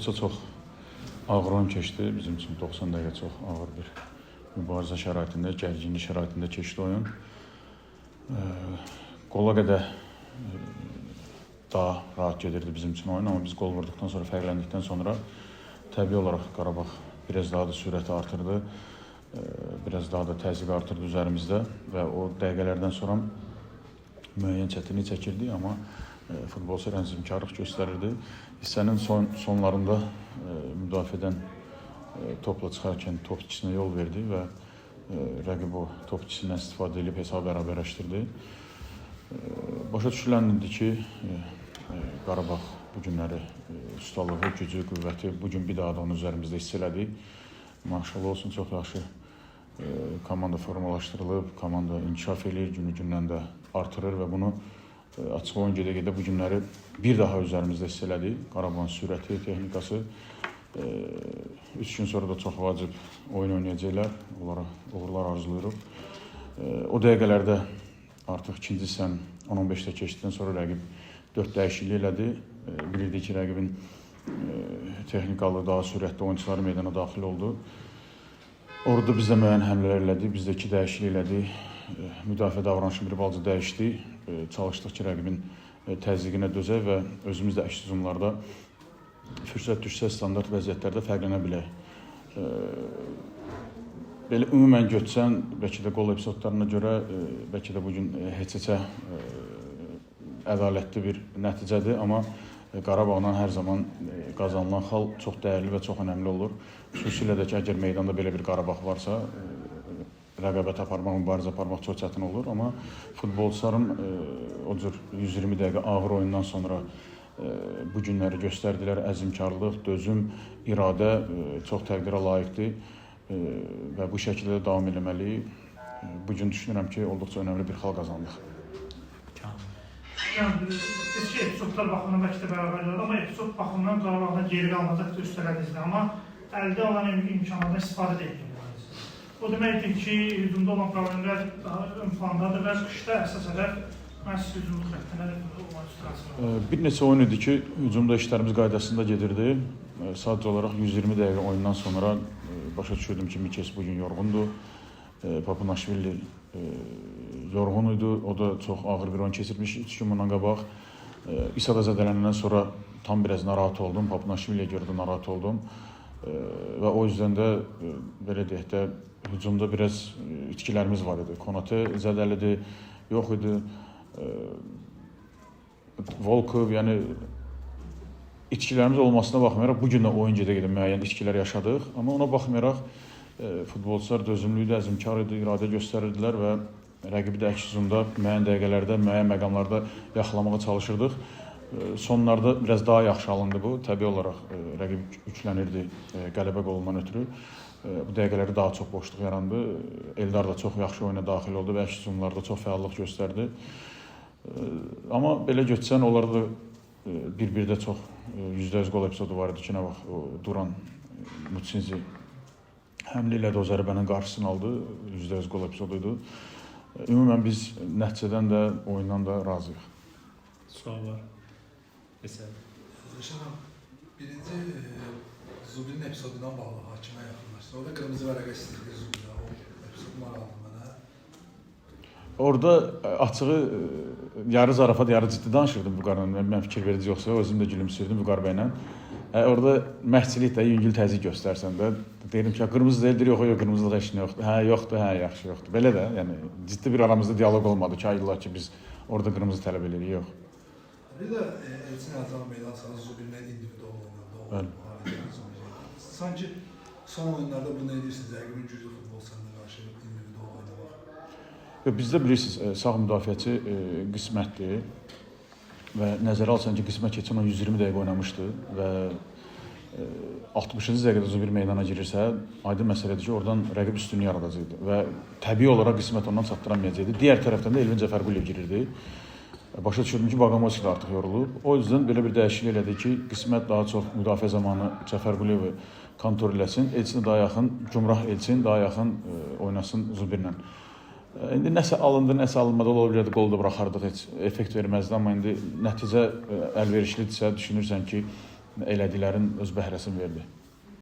Olduqca çox ağır oyun keçdi. Bizim üçün 90 dəqiqə çox ağır bir mübarizə şəraitində, gərginlik şəraitində keçdi oyun. Qola qədər daha rahat gedirdi bizim üçün oyun, amma biz qol vurduqdan sonra, fərqləndikdən sonra təbii olaraq Qarabağ biraz daha da sürəti artırdı. Biraz daha da təzyiq artırdı üzərimizdə və o dəqiqələrdən sonra müəyyən çətinlik çəkirdik, amma futbolçular əzmkarlıq göstərirdi. Hissənin sonlarında müdafiədən topla çıxarkən top ikisinə yol verdi və rəqib o top ikisindən istifadə edib hesabı bərabərləşdirdi. Başa düşülən idi ki, Qarabağ bu günləri ustalığı, gücü, qüvvəti bu gün bir daha da onun üzərimizdə hiss elədik. Maşallah olsun, çox yaxşı komanda formalaşdırılıb, komanda inkişaf eləyir, günü-gündən də artırır və bunu açıq oyun gedə-gedə bu günləri bir daha üzərimizdə hiss elədik. Qarabağın sürəti, texnikası. 3 gün sonra da çox vacib oyun oynayacaqlar. Onlara uğurlar arzulayırıq. O dəqiqələrdə artıq ikinci hissənin 10-15-də keçdikdən sonra rəqib 4 dəyişiklik elədi. Bilirdik ki, rəqibin texnikalı, daha sürətli oyunçuları meydana daxil oldu. Orada biz də müəyyən həmlələr elədik, biz də 2 dəyişiklik elədik. Müdafiə davranışı bir balaca dəyişdi. Çalışdıq ki, rəqibin təzyiqinə dözək və özümüz də əks hücumlarda fürsət düşsə standart vəziyyətlərdə fərqlənə bilək. Belə ümumən götürsən, bəlkə də qol epizodlarına görə, bəlkə də bugün heç-heçə ədalətli bir nəticədir, amma Qarabağla hər zaman qazanılan xal çox dəyərli və çox önəmli olur. Xüsusilə də ki, əgər meydanda belə bir Qarabağ varsa, rəqabət aparmaq, mübarizə aparmaq çox çətin olur. Amma futbolçuların o cür 120 dəqiqə ağır oyundan sonra bu günləri göstərdilər. Əzmkarlıq, dözüm, iradə çox təqdirə layiqdir və bu şəkildə də davam eləməliyik. Bu gün düşünürəm ki, olduqca önəmli bir xal qazandıq. Yəni, biz ki, epizodlar baxımından bəlkə də bərabərlər, amma epizod baxımından Qarabağdan geri qalmacaqdır, üstələdiniz, amma əldə olan imkanlardan istifadə də etmədiniz. O deməkdir ki, hücumda olan problemlər daha ön plandadır və qışda əsas hədəf məhz hücumlu xəttinə olan transfer. Bir neçə oyun idi ki, hücumda işlərimiz qaydasında gedirdi. Sadəcə olaraq 120 dəqiqə oyundan sonra başa düşürdüm ki, Mikes bugün yorğundur. Papunaşvili yorğun idi. O da çox ağır bir oyun keçirmiş 3 gün bundan qabaq. İsa da zədələnəndən sonra tam biraz narahat oldum. Papunaşviliyə görə də narahat oldum. Və o yüzden də belə deyək də hücumda biraz itkilərimiz var idi. Konate zədəlidir, yox idi. Volkov, yəni itkilərimiz olmasına baxmayaraq bu gün də oyun gedə-gedə müəyyən itkilər yaşadıq. Amma ona baxmayaraq futbolçular dözümlü idi, əzmkar idi, iradə göstərirdilər və rəqibi də əks hücumda müəyyən dəqiqələrdə, müəyyən məqamlarda yaxalamağa çalışırdıq. Sonlarda biraz daha yaxşı alındı bu. Təbii olaraq rəqib yüklənirdi qələbə qolundan ötürü. Bu dəqiqələrdə daha çox boşluq yarandı. Eldar da çox yaxşı oyuna daxil oldu və əks hücumlarda çox fəallıq göstərdi. Amma belə götürsən, onlarda da bir-birdə çox %100 qol epizodu var idi ki, nə vaxt Duran Mutsinzi həmlə ilə də o zərbənin qarşısını aldı. %100 qol epizodu idi. Ümumən biz nəticədən də, oyundan da razıyıq. Sual var. Əsəl. Rəşad, birinci Zubinin epizodundan bağlı hakimə yaxınlaşdı. Orada qırmızı vərəqə istəyirdi Zubinə. O epizod maraqlı mənə. Orada açığı yarı zarafat, yarı ciddi danışırdım Vüqarla. Mən fikir verici yoxsa özüm də gülümsüyürdüm Vüqar bəylə. Orada məhçilik də yüngül təzyiq göstərsən də deyirəm ki, qırmızı deyildir, yox, yox, qırmızılıq heç nə yoxdur. Hə, yoxdur, hə, yaxşı, yoxdur. Belə də, yəni ciddi bir aramızda dialoq olmadı ki, ay illa ki biz orada qırmızı tələb eləyirik, yox. Bir də Elçin Ərzan meydan sahası Zubinlə individual oynadı. Sanki son oyunlarda bunu edirsiniz, rəqibin güclü futbolçularına qarşı individual oynamaq. Yox, bizdə bilirsiniz, sağ müdafiəçi qismətdir və nəzərə alsan ki, qismət keçən o 120 dəqiqə oynamışdı və 60-cı dəqiqədə Zubir meydana girirsə, aydın məsələdir ki, oradan rəqib üstünlüyü yaradacaqdı və təbii olaraq qismət ondan çatdıra bilməyəcəkdi. Digər tərəfdən də Elvin Cəfərquliyev girirdi. Başa düşürdüm ki, Baqamovski də artıq yorulub. O yüzden belə bir dəyişiklik elədi ki, qismət daha çox müdafiə zamanı Cəfərquliyevi kontrol eləsin, Elçinə daha yaxın, Cumrah Elçin daha yaxın oynasın Zubirlə. İndi nəsə alındı, nəsə alınmadı, ola bilərdi, qolu da buraxardıq, heç effekt verməzdi. Amma indi nəticə əlverişlidirsə, düşünürsən ki, Elədiklərin öz bəhrəsini verdi.